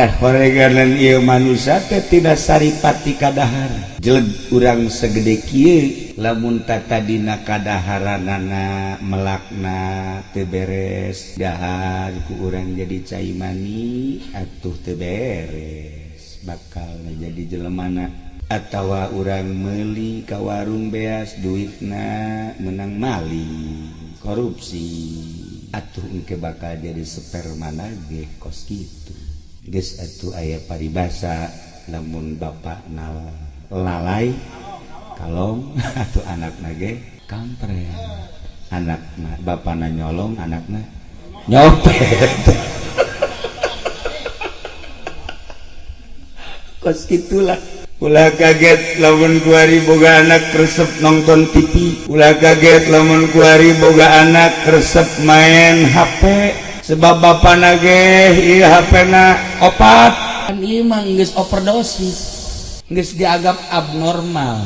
Tah, horeganan ieu manusia teh tidak saripati kadahar. Jeleg urang segede kieu, lamun tata dina kadaharanana melakna teu beres, dahar ku urang jadi cai mani atuh teu beres, bakal jadi jelemana. Atawa urang meuli ka warung beas, duitna menang maling, korupsi, atuh engke bakal jadi sperma ge kos kitu. Geus atuh, aya paribasa lamun bapak nal lalai kalong atau anak nage kampret, anak bapakna nyolong, anakna nyopet, kos gitulah. Ulah kaget lamun kuari boga anak resep nonton TV. Ulah kaget lamun kuari boga anak resep main HP, sebab bapak nage ieu HP na opat. Kan ieu mah geus overdosis, geus dianggap abnormal.